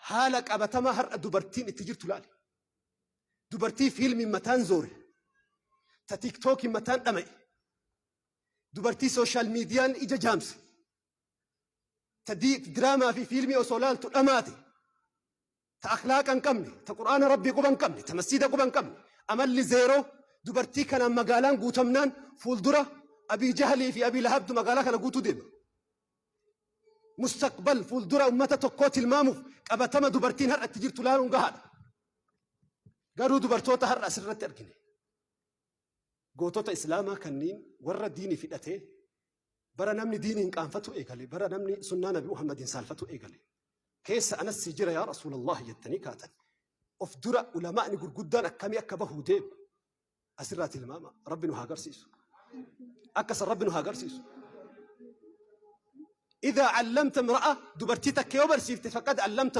Haala qabatamaa har'a dubartiin itti jirtu laali. Dubartii fiilmiin mataan zoore, ta tiiktookiin mataan dhama'e, dubartii sooshaal miidiyaan ija jaamse, ta diraamaa fi fiilmii osoo laaltu dhamaate, ta akhlaaqa hin qabne, ta Qur'aana Rabbii quba hin qabne, ta masjiida quba hin qabne, amalli zeeroo. Dubartii kanaan magaalaan guutamnaan fuuldura Abii Jahlii fi Abii Lahabtu magaalaa kana guutuu deema. Mustaqbal, fuuldura ummata tokkoo tilmaamuuf qabatama dubartiin har'a itti jirtu laaluun gahaadha. Garuu dubartoota har'a asirratti argine, gootota Islaamaa kanneen warra diinii fidhatee, bara namni diiniin qaanfatu eegale, bara namni sunnaa Nabi Muhammadiin saalfatu eegale keessa, "Anas si jira yaa Rasuulallah" jettanii kaatan. Of dura ulamaa'ni gurguddaan akkamii akka bahuu deemu asirraa tilmaama. Rabbi nu haa agarsiisu. Akka san Rabbi nu haa agarsiisu. إذا علمت امرأة, dubartii takka yoo barsiifte, فقد علمت.